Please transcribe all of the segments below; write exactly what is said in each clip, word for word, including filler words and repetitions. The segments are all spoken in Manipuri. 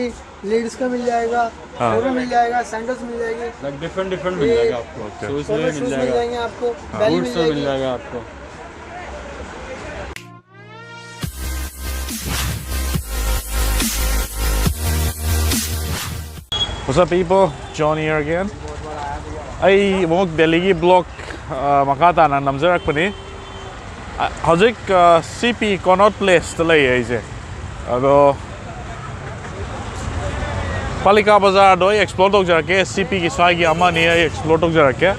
लेडीज का मिल जाएगा, हाँ। वो भी मिल जाएगा, सैंडल्स मिल जाएगी, लाइक डिफरेंट डिफरेंट मिल जाएगा आपको। शूज में भी मिल जाएगा, जाएंगे आपको, हाँ। बेल्ट बूट्स में मिल जाएगा आपको। What's up, people? John here again. ꯑꯩ ꯑꯃꯨꯛ ꯗꯦꯜꯂꯤꯒꯤ ꯕ꯭ꯂꯣꯛ ꯃꯈꯥ ꯇꯥꯅ ꯅꯝꯖꯔꯛꯄꯅꯤ꯫ ꯍꯧꯖꯤꯛ ꯁꯤ ꯄꯤ ꯀꯣꯅꯣꯠ ꯄ꯭ꯂꯦꯁꯇ ꯂꯩꯌꯦ ꯑꯩꯁꯦ꯫ ꯑꯗꯣ ꯄꯥꯂꯤꯀꯥ ꯕꯖꯥꯔꯗꯣ ꯑꯩ ꯑꯦꯛꯁꯄ꯭ꯂꯣꯔ ꯇꯧꯖꯔꯛꯀꯦ꯫ ꯁꯤ ꯄꯤꯒꯤ ꯁ꯭ꯋꯥꯏꯒꯤ ꯑꯃ ꯑꯅꯤ ꯑꯩ ꯑꯦꯛꯁꯄ꯭ꯂꯣꯔ ꯇꯧꯖꯔꯛꯀꯦ꯫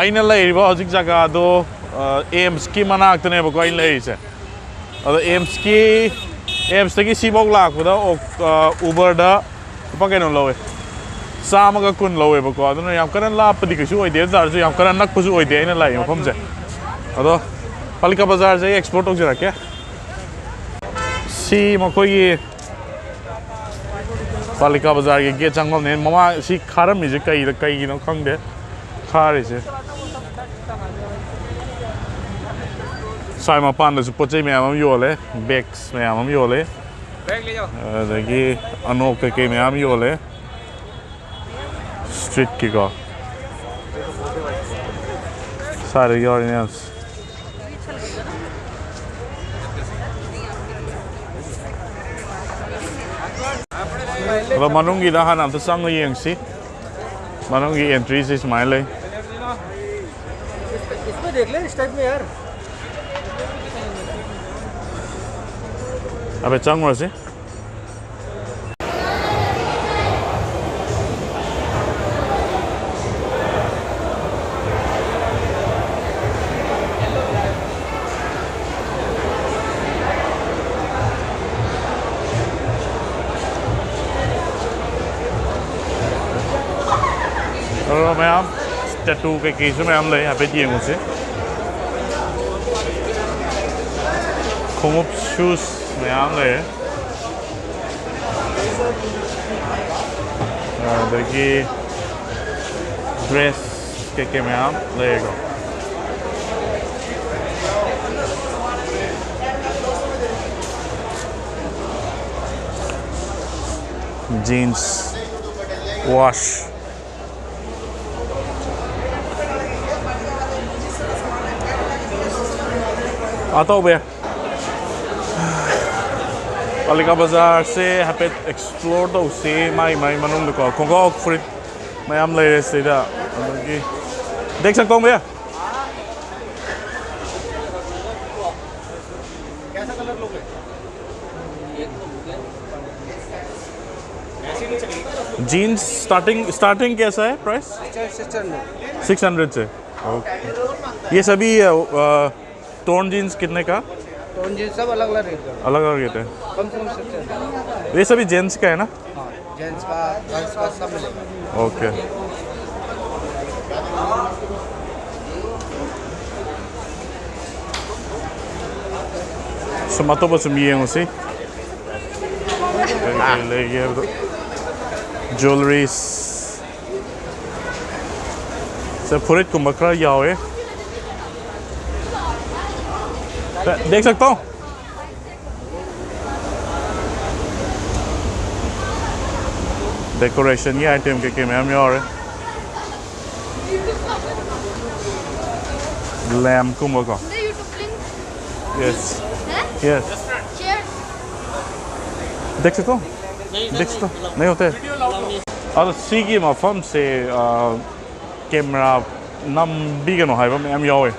ꯑꯩꯅ ꯂꯩꯔꯤꯕ ꯍꯧꯖꯤꯛ ꯖꯒꯥꯗꯣ ꯑꯦꯝꯁꯀꯤ ꯃꯅꯥꯛꯇꯅꯦꯕꯀꯣ ꯑꯩꯅ ꯂꯩꯔꯤꯁꯦ꯫ ꯑꯗꯣ ꯑꯦꯝꯁꯀꯤ ꯑꯦꯝꯁꯇꯒꯤ ꯁꯤꯐꯥꯎ ꯂꯥꯛꯄꯗ ꯎꯕꯔꯗ ꯂꯨꯄꯥ ꯀꯩꯅꯣ ꯂꯧꯋꯦ, ꯆꯥꯝꯃꯒ ꯀꯨꯟ ꯂꯧꯋꯦꯕꯀꯣ꯫ ꯑꯗꯨꯅ ꯌꯥꯝ ꯀꯟꯅ ꯂꯥꯞꯄꯗꯤ ꯀꯩꯁꯨ ꯑꯣꯏꯗꯦ, ꯑꯗꯨ ꯇꯥꯔꯁꯨ ꯌꯥꯝ ꯀꯟꯅ ꯅꯛꯄꯁꯨ ꯑꯣꯏꯗꯦ ꯑꯩꯅ ꯂꯥꯛꯏ ꯃꯐꯝꯁꯦ꯫ ꯑꯗꯣ ꯄꯥꯂꯤꯀꯥ ꯕꯖꯥꯔꯁꯦ ꯑꯩ ꯑꯦꯛꯁꯄ꯭ꯂꯣꯔ ꯇꯧꯖꯔꯛꯀꯦ꯫ ꯁꯤ ꯃꯈꯣꯏꯒꯤ ꯄꯥꯂꯤꯀꯥ ꯕꯖꯥꯔꯒꯤ ꯒꯦꯠ ꯆꯪꯐꯝꯅꯦ꯫ ꯃꯃꯥꯡ ꯁꯤ ꯈꯥꯔꯝꯃꯤꯁꯦ ꯀꯩꯗ ꯀꯩꯒꯤꯅꯣ ꯈꯪꯗꯦ ꯈꯥꯔꯤꯁꯦ꯫ ꯁ꯭ꯋꯥꯏ ꯃꯄꯥꯟꯗꯁꯨ ꯄꯣꯠ ꯆꯩ ꯃꯌꯥꯝ ꯑꯃ ꯌꯣꯜꯂꯦ, ꯕꯦꯒꯁ ꯃꯌꯥꯝ ꯑꯃ ꯌꯣꯜꯂꯦ꯫ ꯑꯗꯒꯤ ꯑꯅꯣꯛ ꯀꯩꯀꯩ ꯃꯌꯥꯝ ꯌꯣꯜꯂꯦ꯫ ꯁ꯭ꯇ꯭ꯔꯤꯠꯀꯤꯀꯣ ꯁ꯭ꯋꯥꯏꯗ ꯌꯣꯜꯂꯤ ꯃꯌꯥꯝꯁꯦ꯫ ꯑꯗꯣ ꯃꯅꯨꯡꯒꯤꯗ ꯍꯥꯟꯅ ꯑꯝꯇ ꯆꯪꯉ ꯌꯦꯡꯁꯤ꯫ ꯃꯅꯨꯡꯒꯤ ꯑꯦꯟꯇ꯭ꯔꯤꯁꯤ ꯁꯨꯃꯥꯏꯅ ꯂꯩ꯫ इसमें देख ले, इस टाइप में यार। ꯍꯥꯏꯐꯦꯠ ꯆꯪꯉꯨꯔꯁꯤ꯫ ꯑꯗꯣ ꯃꯌꯥꯝ ꯇꯦꯇꯨ ꯀꯩꯀꯩꯁꯨ ꯃꯌꯥꯝ ꯂꯩ, ꯍꯥꯏꯐꯦꯠ ꯌꯦꯡꯉꯨꯁꯦ꯫ ꯈꯣꯡꯎꯞ, ꯁꯨꯁ ꯃꯌꯥꯝ ꯂꯩꯔꯦ꯫ ꯑꯗꯒꯤ ꯗ꯭ꯔꯦꯁ ꯀꯩꯀꯩ ꯃꯌꯥꯝ ꯂꯩꯔꯦꯀꯣ꯫ Jeans wash. ꯑꯥ, ꯇꯧꯕ ꯌꯥꯏ꯫ ꯄꯥꯂꯤꯀꯥ ꯕꯖꯥꯔꯁꯦ ꯍꯥꯏꯐꯦꯠ ꯑꯦꯛꯁꯄ꯭ꯂꯣꯔ ꯇꯧꯁꯤ꯫ ꯃꯥꯏ ꯃꯥꯏ ꯃꯅꯨꯡꯗꯀꯣ ꯈꯣꯡꯒ꯭ꯔꯥꯎ ꯐꯨꯔꯤꯠ ꯃꯌꯥꯝ ꯂꯩꯔꯦ ꯁꯤꯗ꯫ ꯑꯗꯒꯤ ꯗꯦꯛ ꯁꯛ ꯇꯣꯡꯕ ꯌꯥꯏ꯫ जीन्स स्टार्टिंग स्टार्टिंग कैसा है प्राइस? सिक्स हंड्रेड से। ओके। ये सभी टोन जीन्स कितने का? टोन जीन्स सब अलग अलग रेट का। अलग अलग रेट है। कम से कम सिक्स हंड्रेड। ये सभी जेंट्स का है ना? हाँ, जेंट्स का, गर्ल्स का सब मिलेगा। ओके। ꯁꯨꯝ ꯑꯇꯣꯞꯄ ꯁꯨꯝ ꯌꯦꯡꯉꯨꯁꯤ꯫ ꯀꯔꯤ ꯀꯔꯤ ꯂꯩꯒꯦ ꯍꯥꯏꯕꯗꯣ꯫ ꯖ꯭ꯋꯦꯂꯔꯤꯁ꯫ ꯁꯦ, ꯐꯨꯔꯤꯠꯀꯨꯝꯕ ꯈꯔ ꯌꯥꯎꯋꯦ꯫ देख सकता हूँ। ꯗꯦꯀꯣꯔꯦꯁꯟꯒꯤ ꯑꯥꯏꯇꯦꯝ ꯀꯩꯀꯩ ꯃꯌꯥꯝ ꯌꯥꯎꯔꯦ꯫ ꯂꯦꯝꯞꯀꯨꯝꯕꯀꯣ꯫ यस। यस। देख सकता हूँ। देख सकता हूँ। नहीं होते। ꯑꯗꯣ ꯁꯤꯒꯤ ꯃꯐꯝꯁꯦ, ꯑ, ꯀꯦꯃꯦꯔꯥ ꯅꯝꯕꯤꯒꯅꯣ ꯍꯥꯏꯕ ꯃꯌꯥꯝ ꯌꯥꯎꯋꯦ꯫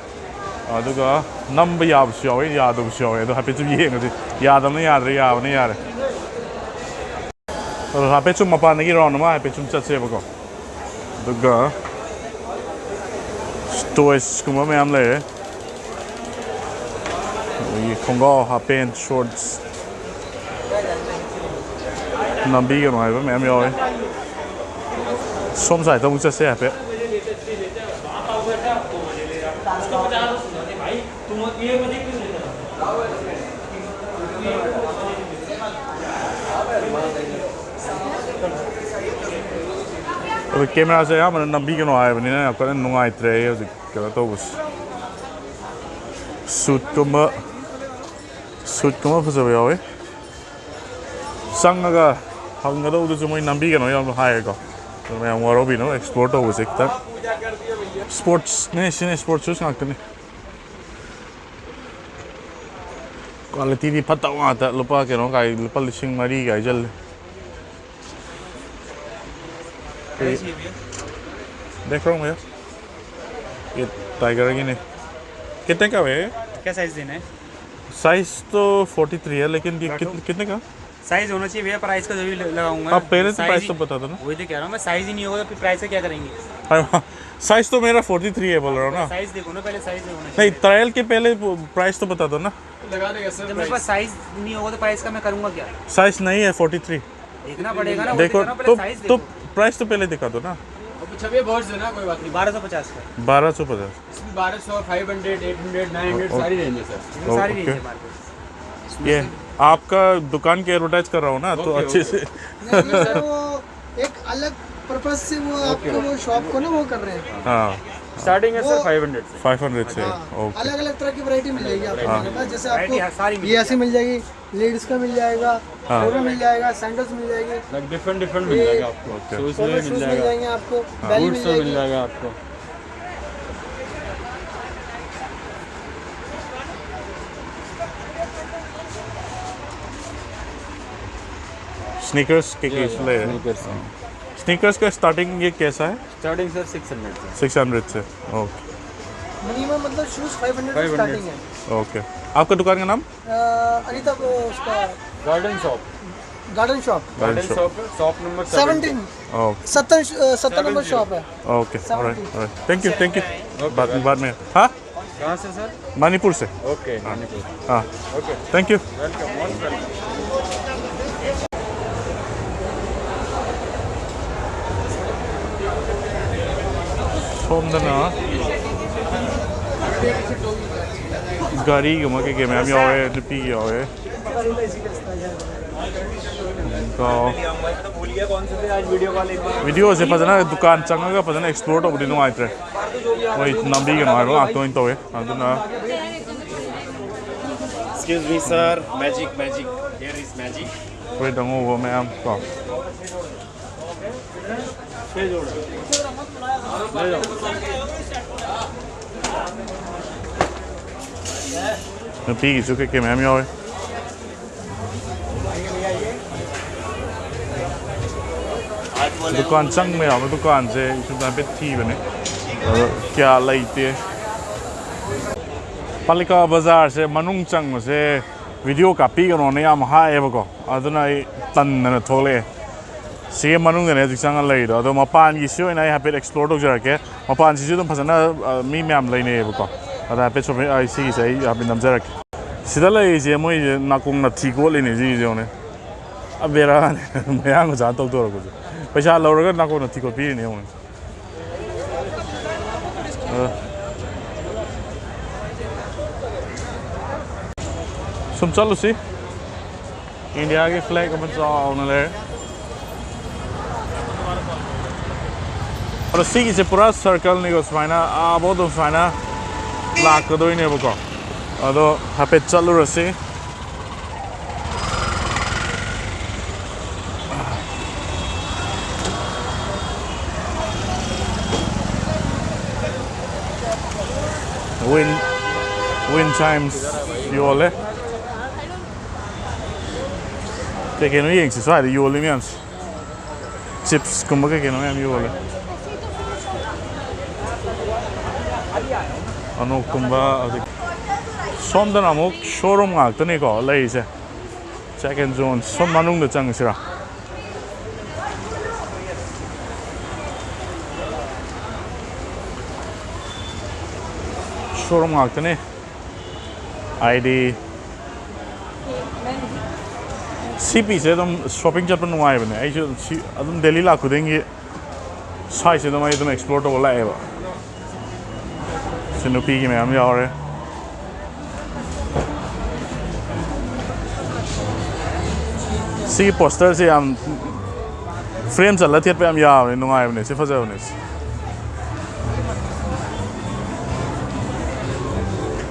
ꯑꯗꯨꯒ ꯅꯝꯕ ꯌꯥꯕꯁꯨ ꯌꯥꯎꯋꯦ, ꯌꯥꯗꯕꯁꯨ ꯌꯥꯎꯋꯦ꯫ ꯑꯗꯣ ꯍꯥꯏꯐꯦꯠꯁꯨ ꯌꯦꯡꯉꯁꯤ꯫ ꯌꯥꯗꯕꯅ ꯌꯥꯗ꯭ꯔꯦ, ꯌꯥꯕꯅ ꯌꯥꯔꯦ꯫ ꯑꯗꯣ ꯍꯥꯏꯐꯦꯠ ꯁꯨꯝ ꯃꯄꯥꯟꯗꯒꯤ ꯔꯥꯎꯟ ꯑꯃ ꯍꯥꯏꯐꯦꯠ ꯁꯨꯝ ꯆꯠꯁꯦꯕꯀꯣ꯫ ꯑꯗꯨꯒ ꯇꯣꯏꯁꯀꯨꯝꯕ ꯃꯌꯥꯝ ꯂꯩꯔꯦ꯫ ꯑꯗꯒꯤ ꯈꯣꯡꯒ꯭ꯔꯥꯎ, ꯍꯥꯞ ꯄꯦꯟ, ꯁꯣꯔꯠꯁ꯫ ꯅꯝꯕꯤꯒꯅꯨ ꯍꯥꯏꯕ ꯃꯌꯥꯝ ꯌꯥꯎꯋꯦ꯫ ꯁꯣꯝ ꯁꯥꯏꯗꯇ ꯑꯃꯨꯛ ꯆꯠꯁꯦ ꯍꯥꯏꯐꯦꯠ꯫ ꯑꯗꯣ ꯀꯦꯃꯦꯔꯥꯁꯦ ꯑꯌꯥꯝꯕꯅ ꯅꯝꯕꯤꯒꯅꯨ ꯍꯥꯏꯕꯅꯤꯅ ꯌꯥꯝ ꯀꯟꯅ ꯅꯨꯡꯉꯥꯏꯇ꯭ꯔꯦ ꯑꯩ ꯍꯧꯖꯤꯛ ꯀꯩꯅꯣ ꯇꯧꯕꯁꯦ꯫ ꯁꯨꯠꯀꯨꯝꯕ, ꯁꯨꯠꯀꯨꯝꯕ ꯐꯖꯕ ꯌꯥꯎꯋꯤ꯫ ꯆꯪꯉꯒ ꯐꯪꯒꯗꯧꯕꯗꯨꯁꯨ ꯃꯣꯏ ꯅꯝꯕꯤꯒꯅꯣ ꯌꯥꯝ ꯍꯥꯏꯌꯦꯀꯣ꯫ ꯑꯗꯨ ꯃꯌꯥꯝ ꯋꯥꯔꯧꯕꯤꯅꯣ, ꯑꯦꯛꯁꯄ꯭ꯂꯣꯔ ꯇꯧꯕꯁꯦ ꯈꯤꯇꯪ꯫ ꯁ꯭ꯄꯣꯔꯠꯁꯅꯦ ꯁꯤꯅꯦ, ꯁ꯭ꯄꯣꯔꯠꯁ ꯁꯨꯁ ꯉꯥꯛꯇꯅꯤ꯫ ꯀ꯭ꯋꯥꯂꯤꯇꯤꯗꯤ ꯐꯠꯇꯕ ꯉꯥꯛꯇ꯫ ꯂꯨꯄꯥ ꯀꯩꯅꯣ ꯀꯥꯏ, ꯂꯨꯄꯥ ꯂꯤꯁꯤꯡ ꯃꯔꯤꯒ ꯍꯥꯏꯖꯜꯂꯦ꯫ देख रहा हूँ भैया, ये टाइगर की नहीं। कितने का है? क्या साइज देना है? साइज तो फोर्टी थ्री है, लेकिन ये कित, कितने का? साइज होना चाहिए भैया, प्राइस का जो भी ल- लगाऊंगा। आप पहले तो साइज प्राइस ही- तो बता दो ना। वही तो कह रहा हूँ मैं, साइज ही नहीं होगा तो फिर प्राइस का क्या करेंगे? अरे हाँ, साइज तो मेरा फोर्टी थ्री है बोल रहा हूँ ना। साइज देखो ना पहले, साइज होना नहीं, चाहिए। ट्रायल के पहले वो प्राइस तो बता दो ना। लगा देगा सर जब मेरे प्राइस। पास साइज नहीं होगा तो प्राइस का मैं करूंगा क्या? साइज नहीं है फोर्टी थ्री। देखना पड़ेगा ना, वही तो देखो कह रहा हूँ, पहले तो, साइज तो देखो। प्राइस तो पहले दिखा दो ना। अच्छा भैया, बहुत है ना, कोई बात नहीं। बारह सौ पचास का। बारह सौ पचास। इसमें बारह सौ, five hundred, eight hundred, nine hundred, ओ- सारी रेंज है सर। इसमें ओ- सारी रेंज ओके। है हमारे पास। ये आपका दुकान की एडवर्टाइज कर रहा हूँ ना, तो ओके, अच्छे ओके। से। नहीं, नहीं, सर, वो एक अलग पर्पस से वो ओके, आपको ओके। वो शॉप को ना वो कर रहे हैं। हाँ, स्टार्टिंग है वो सर फाइव हंड्रेड से। फाइव हंड्रेड से। हाँ, ओके। अलग अलग तरह की वैरायटी मिल जाएगी आपको हाँ। मेरे पास। जैसे वैरायटी आपको हर सारी मिल ये ऐसी जाएगी। मिल जाएगी, लेडीज का मिल जाएगा, हाँ। फोर मिल जाएगा, सैंडल्स मिल जाएगी, लाइक डिफरेंट डिफरेंट मिल ये जाएगा आपको। अच्छा। शूज में फॉर्मल मिल शूज मिल जाएगा, जाएंगे आपको, हाँ। बेली बूट्स मिल में मिल जाएगी। जाएगा आपको। स्नीकर्स के केस ले। स्नीकर्स का स्टार्टिंग ये कैसा है? स्टार्टिंग सर सिक्स हंड्रेड से। सिक्स हंड्रेड से। ओके। मिनिमम मतलब शूज फाइव हंड्रेड से स्टार्टिंग है। ओके। आपका दुकान का नाम? अ, अनिता वो उसका garden shop. Garden shop. Garden shop. Shop है, शॉप नंबर सेवनटीन। ओके। सत्तर, अ, सत्तर नंबर शॉप है। Okay. Seventeen. Alright, alright. Thank you, thank you. Okay, बाद, बाय। बाद में। हाँ? कहाँ से सर? मणिपुर से। ओके, हाँ। मणिपुर। हाँ। Okay. Thank you. Welcome, welcome. ꯁꯣꯝꯗꯅ ꯒꯥꯔꯤꯒꯨꯝꯕ ꯀꯩꯀꯩ ꯃꯌꯥꯝ ꯌꯥꯎꯔꯦ, ꯅꯨꯄꯤꯒꯤ ꯌꯥꯎꯔꯦ꯫ ꯑꯗꯣ ꯚꯤꯗꯤꯑꯣꯁꯦ ꯐꯖꯅ ꯗꯨꯀꯥꯟ ꯆꯪꯉꯒ ꯐꯖꯅ ꯑꯦꯛꯁꯄ꯭ꯂꯣꯔ ꯇꯧꯕꯗꯤ ꯅꯨꯡꯉꯥꯏꯇ꯭ꯔꯦ꯫ ꯃꯣꯏ ꯅꯝꯕꯤꯒꯅꯣ ꯍꯥꯏꯕ ꯉꯥꯛꯇ ꯑꯣꯏꯅ ꯇꯧꯋꯦ꯫ ꯑꯗꯨꯅ Excuse me, sir. Magic, magic. ꯐꯨꯔꯤꯠ ꯑꯉꯧꯕ ꯃꯌꯥꯝ ꯀꯣ꯫ ꯅꯨꯄꯤꯒꯤꯁꯨ ꯀꯩꯀꯩ ꯃꯌꯥꯝ ꯌꯥꯎꯔꯤ꯫ ꯗꯨꯀꯥꯟ ꯆꯪꯕ ꯌꯥꯕ ꯗꯨꯀꯥꯟꯁꯦ ꯑꯩꯁꯨ ꯍꯥꯏꯐꯦꯠ ꯊꯤꯕꯅꯦ, ꯑꯗꯣ ꯀꯌꯥ ꯂꯩꯇꯦ꯫ ꯄꯥꯂꯤꯀꯥ ꯕꯖꯥꯔꯁꯦ ꯃꯅꯨꯡ ꯆꯪꯕꯁꯦ ꯚꯤꯗꯤꯑꯣ ꯀꯥꯞꯄꯤꯒꯅꯣꯅ ꯌꯥꯝ ꯍꯥꯏꯌꯦꯕꯀꯣ, ꯑꯗꯨꯅ ꯑꯩ ꯇꯟꯗꯅ ꯊꯣꯛꯂꯛꯑꯦ꯫ ꯁꯤꯒꯤ ꯃꯅꯨꯡꯗꯅꯦ ꯍꯧꯖꯤꯛ ꯆꯪꯉ ꯂꯩꯔꯤꯗꯣ꯫ ꯑꯗꯣ ꯃꯄꯥꯟꯒꯤꯁꯤ ꯑꯣꯏꯅ ꯑꯩ ꯍꯥꯏꯐꯦꯠ ꯑꯦꯛꯁꯄ꯭ꯂꯣꯔ ꯇꯧꯖꯔꯛꯀꯦ꯫ ꯃꯄꯥꯟꯁꯤꯁꯨ ꯑꯗꯨꯝ ꯐꯖꯅ, ꯑ, ꯃꯤ ꯃꯌꯥꯝ ꯂꯩꯅꯩꯌꯦꯕꯀꯣ꯫ ꯑꯗ ꯍꯥꯏꯐꯦꯠ ꯁꯣꯝ, ꯑꯩ ꯁꯤꯒꯤꯁꯦ ꯑꯩ ꯍꯥꯏꯐꯦꯠ ꯅꯝꯖꯔꯛꯀꯦ꯫ ꯁꯤꯗ ꯂꯩꯔꯤꯁꯦ ꯃꯣꯏꯁꯦ ꯅꯥꯀꯣꯡ ꯅꯥꯊꯤ ꯀꯣꯠꯂꯤꯅꯦ ꯁꯤꯒꯤꯁꯦ ꯌꯦꯡꯉꯨꯅꯦ꯫ ꯑ, ꯕꯦꯔꯥꯅꯦ꯫ ꯃꯌꯥꯡ ꯃꯆꯥꯅ ꯇꯧꯊꯣꯔꯛꯄꯁꯦ꯫ ꯄꯩꯁꯥ ꯂꯧꯔꯒ ꯅꯥꯀꯣꯡ ꯅꯥꯊꯤ ꯀꯣꯠꯄꯤꯔꯤꯅꯦ ꯌꯦꯡꯉꯨꯅꯦ꯫ ꯑ꯫ ꯁꯨꯝ ꯆꯠꯂꯨꯁꯤ꯫ ꯏꯟꯗꯤꯌꯥꯒꯤ ꯐ꯭ꯂꯦꯒ ꯑꯃ ꯆꯥꯎꯅ ꯂꯩꯔꯦ꯫ ꯑꯗꯣ ꯁꯤꯒꯤꯁꯦ ꯄꯨꯔꯥ ꯁꯔꯀꯜꯅꯤꯀꯣ, ꯁꯨꯃꯥꯏꯅ ꯑꯥꯕꯧ ꯑꯗꯨꯝ ꯁꯨꯃꯥꯏꯅ ꯂꯥꯛꯀꯗꯣꯏꯅꯦꯕꯀꯣ꯫ ꯑꯗꯣ ꯍꯥꯏꯐꯦꯠ ꯆꯠꯂꯨꯔꯁꯤ꯫ ꯋꯤꯟ, ꯋꯤꯟ ꯆꯥꯏꯝꯁ ꯌꯣꯜꯂꯦ꯫ ꯀꯩ ꯀꯩꯅꯣ ꯌꯦꯡꯁꯤ, ꯁ꯭ꯋꯥꯏꯗ ꯌꯣꯜꯂꯤ ꯃꯌꯥꯝꯁꯦ꯫ ꯆꯤꯞꯁꯀꯨꯝꯕ ꯀꯩ ꯀꯩꯅꯣ ꯃꯌꯥꯝ ꯌꯣꯜꯂꯦ꯫ ꯑꯅꯣꯛꯀꯨꯝꯕ, ꯍꯧꯖꯤꯛ ꯁꯣꯝꯗꯅ ꯑꯃꯨꯛ ꯁꯣꯔꯨꯝ ꯉꯥꯛꯇꯅꯤꯀꯣ ꯂꯩꯔꯤꯁꯦ꯫ ꯖꯦꯛ ꯑꯦꯟ ꯖꯣꯟꯁ꯫ ꯁꯣꯝ ꯃꯅꯨꯡꯗ ꯆꯪꯉꯁꯤꯔꯥ? ꯁꯣꯔꯨꯝ ꯉꯥꯛꯇꯅꯦ꯫ ꯍꯥꯏꯗꯤ ꯁꯤ ꯄꯤꯁꯦ ꯑꯗꯨꯝ ꯁꯣꯞꯄꯤꯡ ꯆꯠꯄ ꯅꯨꯡꯉꯥꯏꯕꯅꯦ꯫ ꯑꯩꯁꯨ ꯁꯤ ꯑꯗꯨꯝ ꯗꯦꯂꯤ ꯂꯥꯛ ꯈꯨꯗꯤꯡꯒꯤ ꯁ꯭ꯋꯥꯏꯁꯦ ꯑꯗꯨꯝ ꯑꯩ ꯑꯗꯨꯝ ꯑꯦꯛꯁꯄ꯭ꯂꯣꯔ ꯇꯧꯕ ꯂꯥꯛꯑꯦꯕ꯫ ꯁꯤ ꯅꯨꯄꯤꯒꯤ ꯃꯌꯥꯝ ꯌꯥꯎꯔꯦ꯫ ꯁꯤꯒꯤ ꯄꯣꯁꯇꯔꯁꯦ ꯌꯥꯝ ꯐ꯭ꯔꯦꯝ ꯆꯜꯂ ꯊꯦꯠꯄ ꯌꯥꯝ ꯌꯥꯕꯅꯦ, ꯅꯨꯡꯉꯥꯏꯕꯅꯦ꯫ ꯁꯤ ꯐꯖꯕꯅꯦ꯫ ꯁꯤ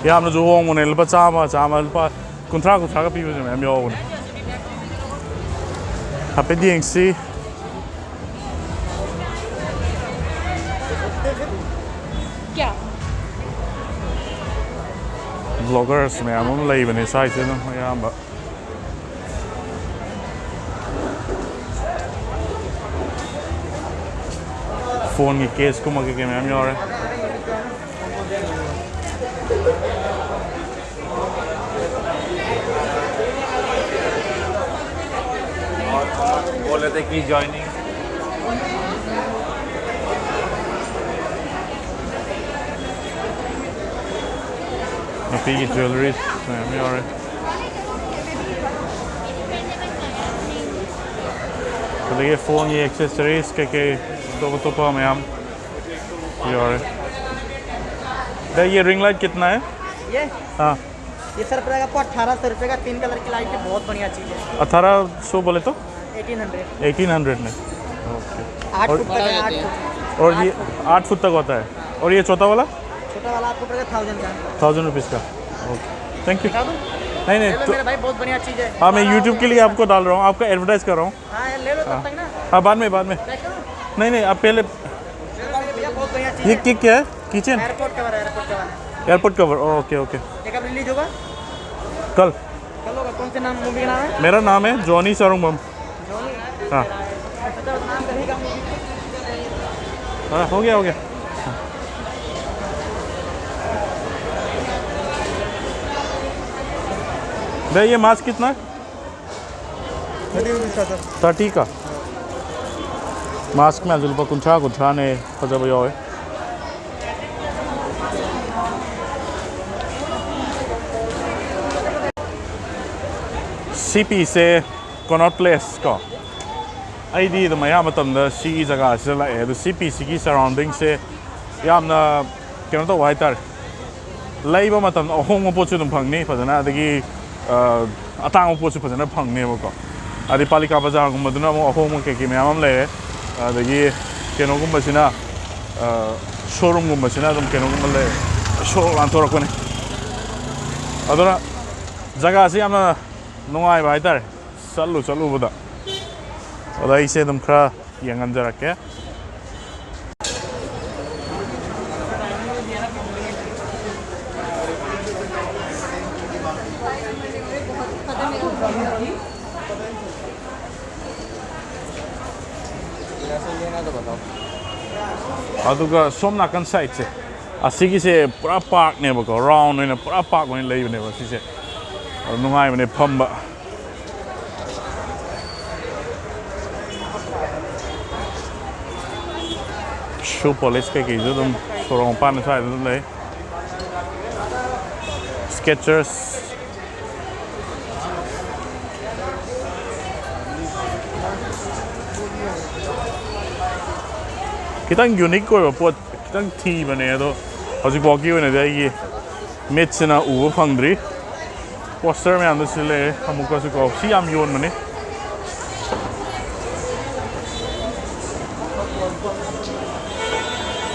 ꯌꯥꯝꯅꯁꯨ ꯍꯣꯡꯕꯅꯦ, ꯂꯨꯄꯥ ꯆꯥꯝꯃ, ꯆꯥꯝꯃ, ꯂꯨꯄꯥ ꯀꯨꯟꯊ꯭ꯔꯥ, ꯀꯨꯟꯊ꯭ꯔꯥꯒ ꯄꯤꯕꯁꯨ ꯃꯌꯥꯝ ꯌꯥꯎꯕꯅꯦ꯫ ꯍꯥꯏꯐꯦꯠ ꯌꯦꯡꯁꯤ꯫ क्या? ꯕ꯭ꯂꯣꯒꯔꯁ ꯃꯌꯥꯝ ꯑꯃ ꯂꯩꯕꯅꯦ ꯁ꯭ꯋꯥꯏꯁꯦ ꯑꯗꯨꯝ ꯑꯌꯥꯝꯕ꯫ ꯐꯣꯟꯒꯤ ꯀꯦꯁꯀꯨꯝꯕ ꯀꯩꯀꯩ ꯃꯌꯥꯝ ꯌꯥꯎꯔꯦ꯫ बोले थे कि ज्वाइनिंग। ꯅꯨꯄꯤꯒꯤ ꯖ꯭ꯋꯦꯂꯔꯤꯁ ꯃꯌꯥꯝ ꯌꯥꯎꯔꯦ꯫ ꯑꯗꯒꯤ ꯐꯣꯟꯒꯤ ꯑꯦꯛꯁꯦꯁꯔꯤꯁ ꯀꯩꯀꯩ ꯑꯇꯣꯞ ꯑꯇꯣꯞꯄ ꯃꯌꯥꯝ ꯌꯥꯎꯔꯦ꯫ भैया, ये रिंग लाइट कितना है? ये हाँ। ये सर पड़ेगा आपको अठारह सौ रुपये का। तीन कलर की लाइट है, बहुत बढ़िया चीज़ है। अठारह सौ बोले तो? Eighteen hundred. एटीन हंड्रेड में। ओके। आठ और फुट तक है, आठ फुट। और ये आठ फुट तक होता है। और ये छोटा वाला? छोटा वाला आपको पड़ेगा थाउजेंड का। थाउजेंड रुपीज़ का। Okay, thank you. दिखा दूँ? नहीं नहीं ले लो तो, मेरे भाई, बहुत बढ़िया चीज़ है। हाँ, मैं यूट्यूब के लिए आपको डाल रहा हूँ, आपका एडवर्टाइज कर रहा हूँ। हाँ यार, ले लो तब तक ना। हाँ, बाद में, बाद में। पैक करूँ? नहीं नहीं, आप पहले। ले लो भैया, बहुत बढ़िया चीज़ ये है। क्या क्या है? Kitchen? Airport cover, airport cover. Airport cover. Okay okay. ये कब रिलीज होगा? कल। कल होगा। कौन से नाम मूवी का नाम है? मेरा नाम है जॉनी सारुंगबम। जॉनी। हाँ। अच्छा, नाम कहीं का मूवी? हाँ, हो गया, हो गया। भैया, ये मास्क कितना है? थर्टी रुपीज़ का सर। ꯊꯥꯔꯇꯤ ꯀꯣ꯫ ꯃꯥꯁꯛ ꯃꯌꯥꯝꯁꯦ ꯂꯨꯄꯥ ꯀꯨꯟꯊ꯭ꯔꯥ ꯀꯨꯟꯊ꯭ꯔꯥꯅꯦ꯫ ꯐꯖꯕ ꯌꯥꯎꯋꯦ꯫ ꯁꯤ ꯄꯤꯁꯦ ꯀꯣꯅꯣꯠ ꯄ꯭ꯂꯦꯁ ꯀꯣ꯫ ꯑꯩꯗꯤ ꯑꯗꯨꯝ ꯑꯌꯥꯝꯕ ꯃꯇꯝꯗ ꯁꯤꯒꯤ ꯖꯒꯥꯁꯤꯗ ꯂꯥꯛꯑꯦ꯫ ꯑꯗꯣ ꯁꯤ ꯄꯤꯁꯤꯒꯤ ꯁꯔꯥꯎꯟꯗꯤꯡꯁꯦ ꯌꯥꯝꯅ ꯀꯩꯅꯣ ꯇꯧꯕ ꯍꯥꯏꯇꯥꯔꯦ꯫ ꯂꯩꯕ ꯃꯇꯝꯗ ꯑꯍꯣꯡꯕ ꯄꯣꯠꯁꯨ ꯑꯗꯨꯝ ꯐꯪꯅꯤ ꯐꯖꯅ, ꯑꯗꯒꯤ ꯑ, ꯑꯇꯥꯡꯕ ꯄꯣꯠꯁꯨ ꯐꯖꯅ ꯐꯪꯅꯦꯕꯀꯣ꯫ ꯑꯗꯩ ꯄꯥꯂꯤꯀꯥ ꯕꯖꯥꯔꯒꯨꯝꯕꯗꯨꯅ ꯑꯃꯨꯛ ꯑꯍꯣꯡꯕ ꯀꯩꯀꯩ ꯃꯌꯥꯝ ꯑꯃ ꯂꯩꯔꯦ꯫ ꯑꯗꯒꯤ ꯀꯩꯅꯣꯒꯨꯝꯕꯁꯤꯅ, ꯑ, ꯁꯣꯔꯨꯝꯒꯨꯝꯕꯁꯤꯅ ꯑꯗꯨꯝ ꯀꯩꯅꯣꯒꯨꯝꯕ ꯂꯩꯔꯦ꯫ ꯁꯣꯔꯣꯛ ꯂꯥꯟꯊꯣꯔꯛꯄꯅꯤ꯫ ꯑꯗꯨꯅ ꯖꯒꯥꯁꯤ ꯌꯥꯝꯅ ꯅꯨꯡꯉꯥꯏꯕ ꯍꯥꯏꯇꯥꯔꯦ ꯆꯠꯂꯨ ꯆꯠꯂꯨꯕꯗ꯫ ꯑꯗꯣ ꯑꯩꯁꯦ ꯑꯗꯨꯝ ꯈꯔ ꯌꯦꯡꯍꯟꯖꯔꯛꯀꯦ꯫ ꯑꯗꯨꯒ ꯁꯣꯝ ꯅꯥꯀꯟ ꯁꯥꯏꯠꯁꯦ, ꯑꯁꯤꯒꯤꯁꯦ ꯄꯨꯔꯥ ꯄꯥꯔꯛꯅꯦꯕꯀꯣ, ꯔꯥꯎꯟ ꯑꯣꯏꯅ ꯄꯨꯔꯥ ꯄꯥꯔꯛ ꯑꯣꯏꯅ ꯂꯩꯕꯅꯦꯕ ꯁꯤꯁꯦ꯫ ꯑꯗꯨ ꯅꯨꯡꯉꯥꯏꯕꯅꯦ ꯐꯝꯕ꯫ ꯁꯨ ꯄꯣꯂꯤꯁ ꯀꯩꯀꯩꯁꯨ ꯑꯗꯨꯝ ꯁꯣꯔꯣꯛ ꯃꯄꯥꯟꯗ ꯁ꯭ꯋꯥꯏꯗ ꯑꯗꯨꯝ ꯂꯩ꯫ ꯁ꯭ꯀꯦꯆꯔꯁ꯫ ꯈꯤꯇꯪ ꯌꯨꯅꯤꯛ ꯑꯣꯏꯕ ꯄꯣꯠ ꯈꯤꯇꯪ ꯊꯤꯕꯅꯦ, ꯑꯗꯣ ꯍꯧꯖꯤꯛꯐꯥꯎꯒꯤ ꯑꯣꯏꯅꯗꯤ ꯑꯩꯒꯤ ꯃꯤꯠꯁꯤꯅ ꯎꯕ ꯐꯪꯗ꯭ꯔꯤ꯫ ꯄꯣꯁꯇꯔ ꯃꯌꯥꯝꯗꯣ ꯁꯤ ꯂꯩꯔꯦ꯫ ꯑꯃꯨꯛꯀꯁꯨ ꯀꯣ, ꯁꯤ ꯌꯥꯝ ꯌꯣꯟꯕꯅꯤ꯫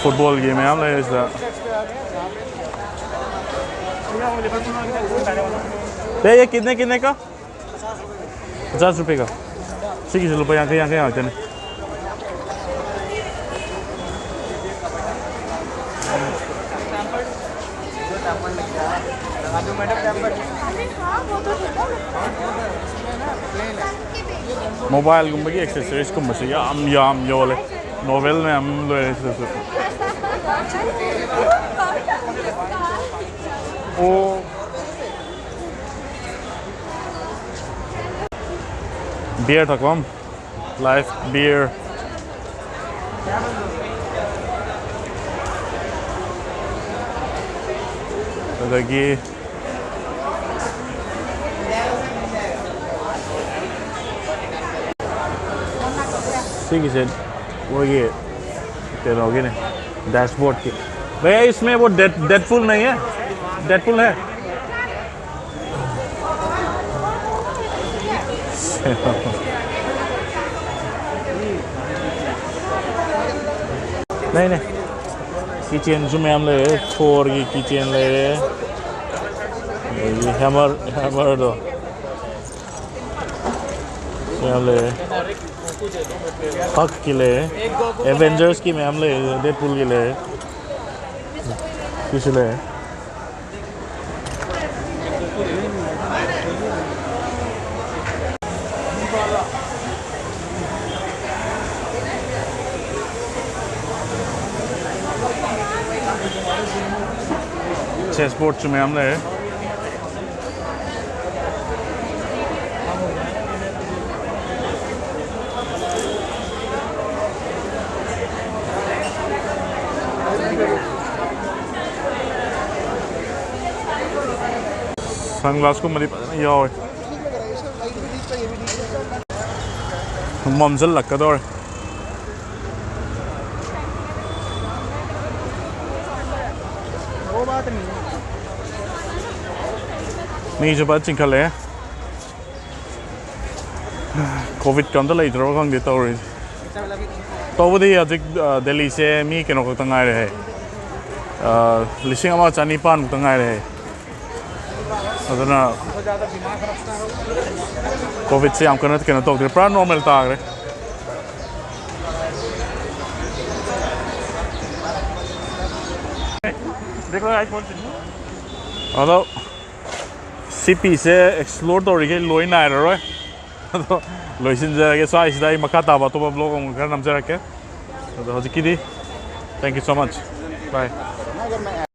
ꯐꯨꯠꯕꯣꯜꯒꯤ ꯃꯌꯥꯝ ꯂꯩꯔꯦ ꯁꯤꯗ꯫ ꯚꯩꯌꯥ, ꯌꯦ ꯀꯤꯠꯅꯦ, ꯀꯤꯠꯅꯦ ꯀꯥ? ꯄꯆꯥꯁ ꯔꯨꯄꯦꯒ꯫ ꯁꯤꯒꯤꯁꯨ ꯂꯨꯄꯥ ꯌꯥꯡꯈꯩ, ꯌꯥꯡꯈꯩ ꯉꯥꯛꯇꯅꯤ꯫ ꯃꯣꯕꯥꯏꯜꯒꯨꯝꯕꯒꯤ ꯑꯦꯛꯁꯦꯁꯔꯤꯁꯀꯨꯝꯕꯁꯦ ꯌꯥꯝ ꯌꯥꯝ ꯌꯣꯜꯂꯦ꯫ ꯅꯣꯕꯦꯜ ꯃꯌꯥꯝ ꯑꯃ ꯂꯣꯏꯔꯦ ꯁꯤꯗꯁꯨ꯫ ꯑꯣ꯫ ꯕꯤꯌꯔ ꯊꯛꯐꯝ, ꯂꯥꯏꯐ ꯕꯤꯌꯔ꯫ ꯑꯗꯒꯤ ꯁꯤꯒꯤꯁꯦ ꯃꯣꯏꯒꯤ ꯀꯩꯅꯣꯒꯤꯅꯦ, ꯗꯦꯁꯕꯣꯔꯗꯀꯤ꯫ भैया, इसमें वो डेड, डेडपुल नहीं है? डेडपुल है? नहीं, नहीं। ꯀꯤꯆꯦꯟꯁꯨ ꯃꯌꯥꯝ ꯂꯩꯔꯦ꯫ ꯊꯣꯔꯒꯤ ꯀꯤꯆꯦꯟ ꯂꯩꯔꯦ꯫ ꯑꯗꯒꯤ ꯍꯦꯃꯔ, ꯍꯦꯃꯔꯗꯣ ꯃꯌꯥꯝ ꯂꯩꯔꯦ꯫ ꯍꯛꯀꯤ ꯂꯩꯔꯦ, ꯑꯦꯚꯦꯟꯖꯔꯁꯀꯤ ꯃꯌꯥꯝ ꯂꯩꯔꯦ, ꯗꯦꯗꯄꯨꯜꯒꯤ ꯂꯩꯔꯦ, ꯁꯤꯁꯨ ꯂꯩꯔꯦ꯫ ꯆꯦꯁ ꯕꯣꯔꯗꯁꯨ ꯃꯌꯥꯝ ꯂꯩꯔꯦ꯫ ꯁꯟꯒ꯭ꯂꯥꯁꯀꯨꯝꯕꯗꯤ ꯐꯖꯅ ꯌꯥꯎꯋꯦ꯫ ꯃꯝꯁꯤꯜꯂꯛꯀꯗꯧꯔꯦ꯫ ꯃꯤꯁꯨ ꯐꯖꯅ ꯆꯤꯡꯈꯠꯂꯛꯑꯦ꯫ ꯀꯣꯚꯤꯗꯀ ꯑꯝꯇ ꯂꯩꯇ꯭ꯔꯕ ꯈꯪꯗꯦ ꯇꯧꯔꯤꯁꯦ꯫ ꯇꯧꯕꯗꯤ ꯍꯧꯖꯤꯛ, ꯑ, ꯗꯦꯜꯂꯤꯁꯦ ꯃꯤ ꯀꯩꯅꯣ ꯈꯛꯇ ꯉꯥꯏꯔꯦ ꯍꯥꯏ꯫ ꯑ, ꯂꯤꯁꯤꯡ ꯑꯃ ꯆꯅꯤꯄꯥꯟꯃꯨꯛꯇ ꯉꯥꯏꯔꯦ ꯍꯥꯏ꯫ ꯑꯗꯨꯅ ꯀꯣꯚꯤꯗꯁꯦ ꯌꯥꯝ ꯀꯟꯅ ꯀꯩꯅꯣ ꯇꯧꯗ꯭ꯔꯦ, ꯄꯨꯔꯥ ꯅꯣꯔꯃꯦꯜ ꯇꯥꯈ꯭ꯔꯦ꯫ ꯑꯗꯣ ꯁꯤ ꯄꯤꯁꯦ ꯑꯦꯛꯁꯄ꯭ꯂꯣꯔ ꯇꯧꯔꯤꯈꯩ ꯂꯣꯏ ꯅꯥꯏꯔꯔꯣꯏ꯫ ꯑꯗꯣ ꯂꯣꯏꯁꯤꯟꯖꯔꯒꯦ ꯁ꯭ꯋꯥꯏꯁꯤꯗ꯫ ꯑꯩ ꯃꯈꯥ ꯇꯥꯕ ꯑꯇꯣꯞꯄ ꯕ꯭ꯂꯣꯒ ꯑꯃꯨꯛ ꯈꯔ ꯅꯝꯖꯔꯛꯀꯦ꯫ ꯑꯗꯣ ꯍꯧꯖꯤꯛꯀꯤꯗꯤ thank you so much, bye꯫